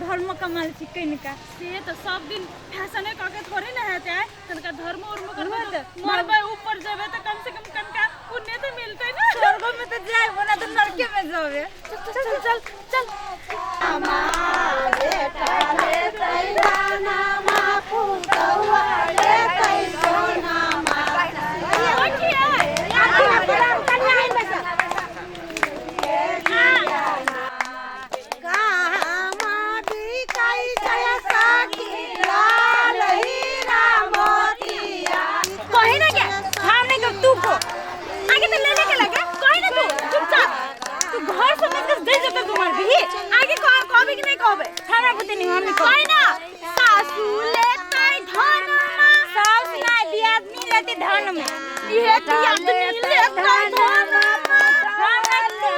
धर्म कमा लै छी कनिका। से तऽ सब दिन फैशने कऽ के थोड़े ने हेतै, तनिका धर्म उर्म करबै उहे तऽ तऽ। मरबै ऊपर जेबै तऽ कम से कम कनिका पुण्य तऽ मिलतै ने। स्वर्गो में तऽ जायब, ओना तऽ नरके में जेबै। चल चल चल चल। कहे ना क्या हम नहीं कर, तू को आगे तो लेने के लगे। कहे ना तू चुपचाप, तू घर समझ के दे जब तक तुम्हार भी आगे कह, कहबे कि नहीं कहबे? हमरा बुते नहीं, हम नहीं कहे ना, सासू लेतै धनमा। सास ना, दियादनी लेते धन में। इहे दियादनी लेतै धनमा। हम नहीं तू।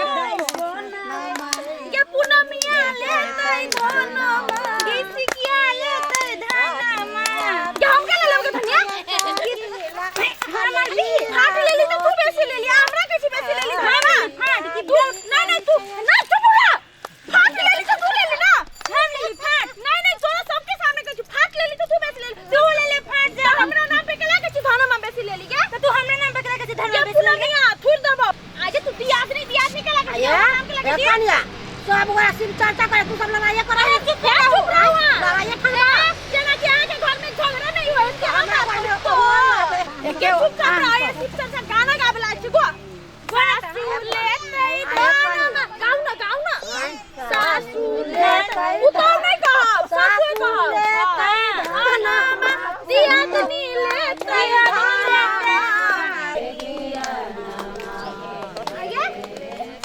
के पूनमिया लेतै धनमा। गे सिकिया लेते धनमा। के हम के ले लेब के धनिया? हमर भी फाट लेली तऽ तू बेसी लेली, हमरा कैसे बेसी लेली धनमा? फाट की? तू नहीं नहीं, तू ना, चुप रह। फाट लेली तऽ तू लेली ना। हम लेली फाट? नहीं नहीं, तोरा सबके सामने कहै छी, फाट लेली तऽ तू बेसी लेली। तू लेले फाट जा। हमरा नाम पे केला कहै छी धनमा बेसी लेली गे? तो तू हमरा नाम पकड़ा के धनमा के बेसी लेली? पूनमिया थुर देबो आज। तू दियादनी दियादनी केला कहै छी, हमरा नाम केला कहै छी? कनिया, सब गोरा शिव चर्चा करे, तू सब लड़ाइए करे। अरे चुप रह, चुप रह। लड़ाइए ठंडा। जेना कि अहाँके घर में झगड़ा नहीं होय के हमरा घर में तो के चुपचाप रह। ये शिव चर्चा गाना गाबे लागै छी गो। सासू लेतै धनमा, गाउ ना, गाउ ना। सासू लेतै, उतार नहीं कहब, सासू कहब धनमा, दियादनी लेतै धनमा। आगे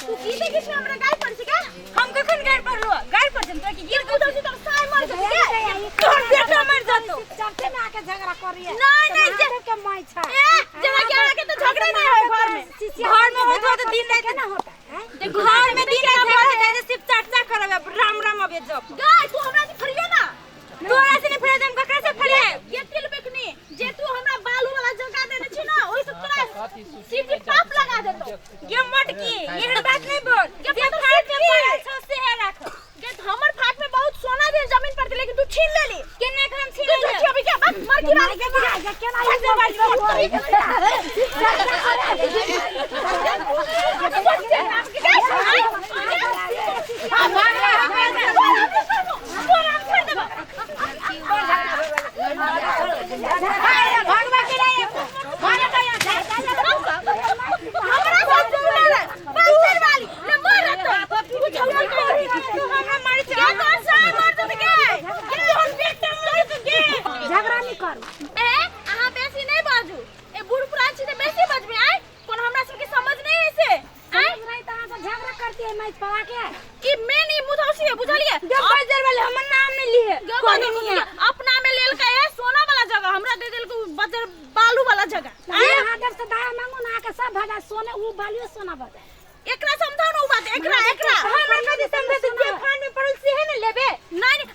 तू की देखै छी? हमरा गाय पर छी का? हम कखन गाड़ पड़लो? गाड़ पर जम तोरा की गिर तू तो तोर साय मर जेतै गे। तोहर बेटा मर जतो। चर्चे में आके झगड़ा करिए। नहीं नहीं, के माई छै। ए जेना कि अहाँके तऽ झगड़े नहीं होय घर में। घर में होत हो तो दिन रात केना होता है? घर में दिन रात झगड़ा होता है, सिर्फ चर्चा करब राम राम अबे जब। गाय, तू हमरा से फरिया ना। तोरा से नहीं फरिया, हम ककरा से फरिया? ये तिल बेकनी जे तू हमरा बालू वाला जगह देने छी ना, ओहि से तोरा शिव जी पाप लगा देतो। गे मटकी, एहन बात नहीं बोल। गे जे पता फाट में शिव जी। पड़ल छौ से है राख। गे हमर फाट में बहुत सोना देल जमीन पर, लेकिन तू छीन लेली। केना के हम छीन तू लेलियै? झूठी अभी क्या बात मर की वाली के केना भाग जा, भाग जा। भगवा के रे, भाग हमरा साथ झूला रे बंसर वाली ले मर तो तू झूला कर। तू हमरा मारे के तोर साय मर जत के, के तोर बेटा मर जत के। झगड़ा नहीं करू। ए अहाँ बेसी नहीं बाजू, ए बूढ़ पुरान छी त बेसी बजबे। आय कोन हमरा सबके समझ नहीं है से आय? समझ रही तो अहाँ सब झगड़ा करती है मैच पवा के। ई मेन ई मुधौसी है, बुझलिए? गे बजर वाले हमर नाम नहीं लिए। कोनी नहीं अपना में लेलकै है सोना वाला जगह, हमरा दे देलकै उ बजर बालू वाला जगह। अहाँ देव से दया मांगू ना, आके सब भजा सोने, ऊ बालियो सोना भजा। एकरा समझाओ ना उ बात, एकरा एकरा हमरा कथी समझे? जे फान में पड़ल से है ने लेबे। नहीं नहीं,